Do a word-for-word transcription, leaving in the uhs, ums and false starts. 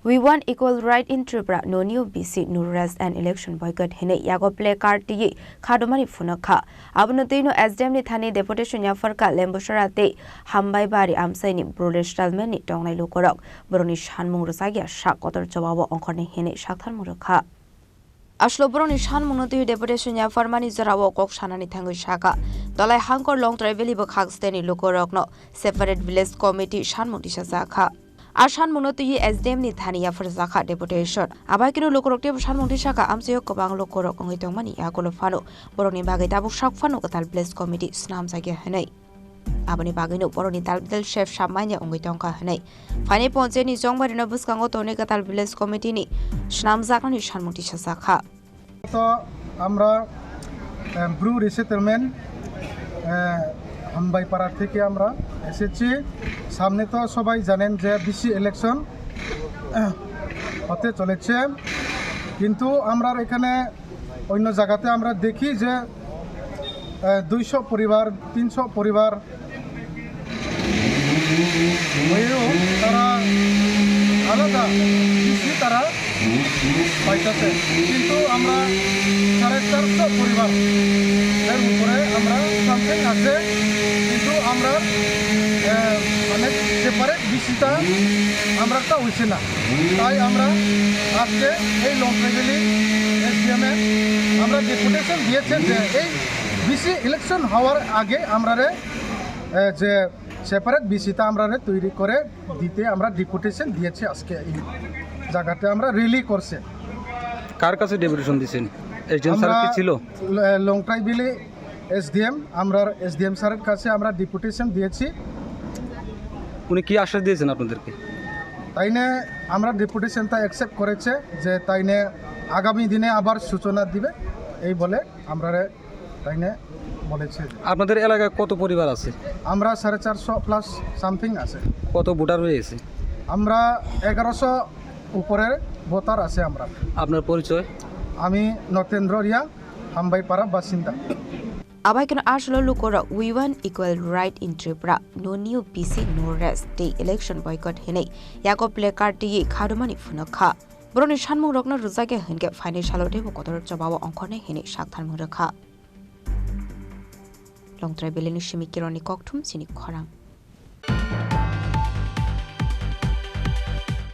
We want equal right in Tripura, no new B C, no rest and election boycott hinwi yago placard twiwi khadomani phunuk kha. Abono twino S D M ni thani deputation yapharkha Lembusara tei Hambaibari amchaini Brothers Settlement ni tongnai lukurok. Borokni sanmung rwchakya sak kotor jobabo ongkhorni hinwi saktharmung rwkha. Aslo borokni sanmungno twiwi deputation yapharmani jorao kok sanani thangwi sakha. Dolai Hangkor Longtrai Valley bwkhak steni lukurokno separate village committee sanmung tisajakha. A sanmungno twiwi S D M ni thani yapharjakha deputation. Abaikeno lukurok teibo sanmung tisakha, amchaio kwbang lukurok wngwi tongmani yagulo phano borokni bagwi tabuk sak phano kwtal village committee snamjakya hinwi. Aboni bagwino borokni dal bidal sep sammanya wngwi tongkha hinwi phainai ponchayatni chongbarino bwskango tonwi kwtal village committee ni snamjaknani sanmung tisajakha. তো আমরা, আহ, Bru resettlement, আহ, হামবাইপাড়া থেকে আমরা এসেছি। সামনে তো সবাই জানেন যে বিসি ইলেকশন, আহ, হতে চলেছে, কিন্তু আমরা এখানে অন্য জায়গাতে আমরা দেখি যে, আহ, দুইশো পরিবার, তিনশো পরিবার হয়েও তারা আলাদা বিসি তারা পাইতেছে, কিন্তু আমরা সাড়ে চারশো পরিবার এর উপরে আমরা সামথিং আছে, কিন্তু আমরা, আহ, মানে সেপারেট বিসিটা আমরা একটা হইছে না, তাই আমরা আজকে এই লংট্রাই ভ্যালি এসডিএম এ আমরা ডেপুটেশন দিয়েছে যে এই বিসি ইলেকশন হওয়ার আগে আমরারে, আহ, যে সেপারেট বিসিটা আমরারে তৈরি করে দিতে আমরা ডেপুটেশন দিয়েছি। আজকে এই জায়গাতে আমরা র্যালি করছে। কার কাছে ডেপুটেশন দিছেন? এসডিএম স্যার কি আমরা ছিল? ল-, লংট্রাই ভ্যালি এসডিএম, আমরা এসডিএম স্যারের কাছে আমরা ডেপুটেশন দিয়েছি। উনি কি আশ্বাস দিয়েছেন আপনাদেরকে? তাইনে আমরা ডেপুটেশনটা অ্যাকসেপ্ট করেছে যে তাইনে আগামী দিনে আবার সূচনা দিবে, এই বলে আমরারে তাইনে বলেছে। আপনাদের এলাকায় কত পরিবার আছে? আমরা সাড়ে চারশো প্লাস সামথিং আছে। কত ভোটার হয়ে গেছে? আমরা এগারোশো উপরে ভোটার আছে আমরা। আপনার পরিচয়? আমি নতেন্দ্র রিয়া, হামবাইপাড়া বাসিন্দা। Abaikeno asolo lukurok "We want equal right in Tripura, no new B C, no rest" tei election boycott hinwi yago placard twiwi khadomani phunuk kha. Borokni sanmungrokno rwjakya hinkhe phainai salo teibo kotor jobabo ongkhornai hinwi saktharmung rwkha. Longtrai Valley ni simi Kiron ni kokthum chini khorang.